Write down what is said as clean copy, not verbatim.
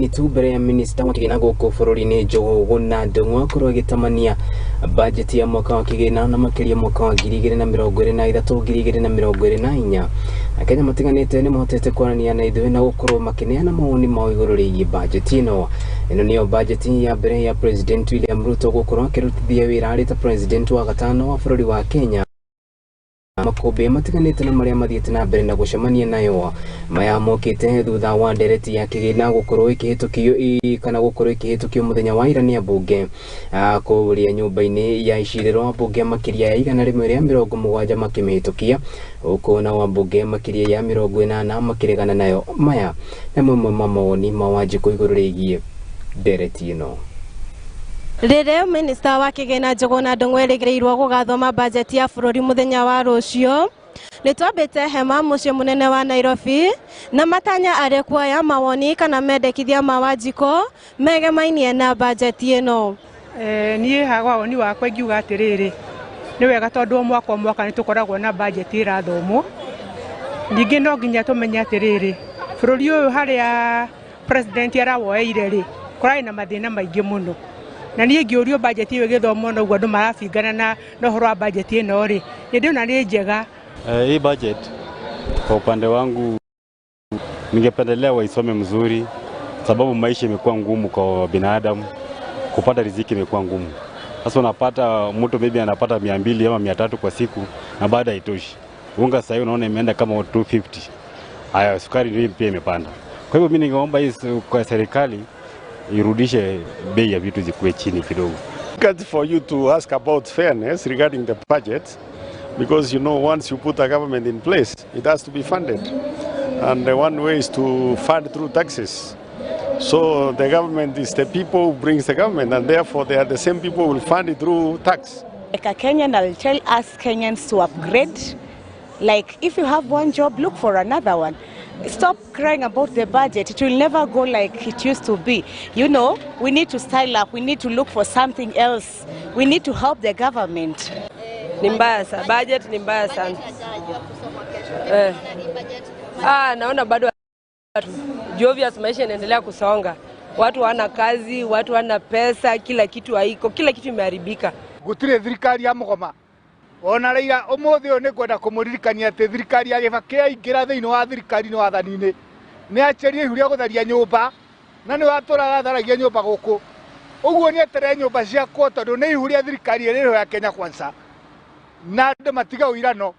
Hanini tu mbere ya minista wa kĩgĩna gũkũ bũrũri-inĩ Njũgũna Ndung'u akorwo agĩtamania bajeti ya mwaka wa kĩgĩna na makĩria mwaka wa 2023 2024. Akenya matiganĩte nĩ mahotete kwaranĩria na ithuĩ na gũkorwo makĩneana mawoni mao igũrũ rĩgiĩ bajeti ĩno. Ĩno nĩyo bajeti ya mbere ya President William Ruto gũkorwo akĩrutithia wĩra arĩ ta president wa gatano wa bũrũri wa Kenya. Makũmbĩ matiganĩte na marĩa mathiĩte na mbere na gũcemania nayo maya mokĩte thutha wa ndereti ya kĩgĩna gũkorwo ĩkĩhĩtũkio kana gũkorwo ĩkĩhĩtũkio mũthenya wa ira nĩ ambunge kũrĩa nyũmba-inĩ ya icirĩro, ambunge makĩria ya 170 makĩmĩhĩtũkia, huku nao ambunge makĩria ya 80 makĩregana nayo. Maya nĩ mamwe ma mawoni ma Wanjikũ igũrũ rĩgiĩ ndereti ĩno. Rĩrĩa minista wa kĩgĩna Njũgũna Ndung'u erĩgĩrĩirwo gũgathoma bajeti ya bũrũri mũthenya wa rũciũ, nĩ twambĩte hema mũciĩ mũnene wa Nairobi na matanya arĩ kuoya mawoni kana mendekithia ma Wanjikũ megemainie na bajeti ĩno. Niĩ hawa woni wakwa ingiuga atĩrĩrĩ, nĩ wega tondũ o mwaka o mwaka nĩ tũkoragwo na bajeti ĩrathomwo. Ningĩ no nginya tũmenye atĩrĩrĩ, bũrũri ũyũ harĩa president arawoeire rĩ, kũrarĩ na mathĩna maingĩ mũno. Na niĩ ngĩũrio bajeti ĩyo ĩgĩthomwo noguo andũ marabingana na ũhoro wa bajeti ĩno rĩ, nĩ ndĩrona nĩ njega. Hii budget kwa upande wangu ningependelea waisome mzuri, sababu maisha imekuwa ngumu kwa binadamu, kupata riziki imekuwa ngumu. Sasa unapata mtu maybe anapata 200 ama 300 kwa siku na baada haitoshi. Unga sasa unaona imeenda kama 250. Haya, sukari ndio pia imepanda. Kwa hivyo mimi ningeomba hii kwa serikali irudishe bei ya vitu zikuwe chini kidogo. For you to ask about fairness regarding the budget, because once you put a government in place, it has to be funded. And the one way is to fund through taxes. So the government is the people who brings the government, and therefore they are the same people who will fund it through tax. Like a Kenyan, I'll tell us Kenyans to upgrade. Like if you have one job, look for another one. Stop crying about the budget. It will never go like it used to be. We need to style up. We need to look for something else. We need to help the government. Ni mbaya sana. Budget ni mbaya sana. Naona bado obvious maisha inaendelea kusonga. Watu hawana kazi, watu hawana pesa, kila kitu haiko, kila kitu imeharibika. Gutire thirikari ya mugoma. Ona Raila umuthi uyu ni kwenda kumuririkania ati thirikari ya Kibaki yaingira thiini wa thirikari ni wathani-ini ni acherie ihu ria gutharia nyumba na ni waturaga tharagia nyumba guku uguo ni etere nyumba ciakwo tondu ni ihu ria thirikari iri ya Kenya Kwanza na andu matiga uirano.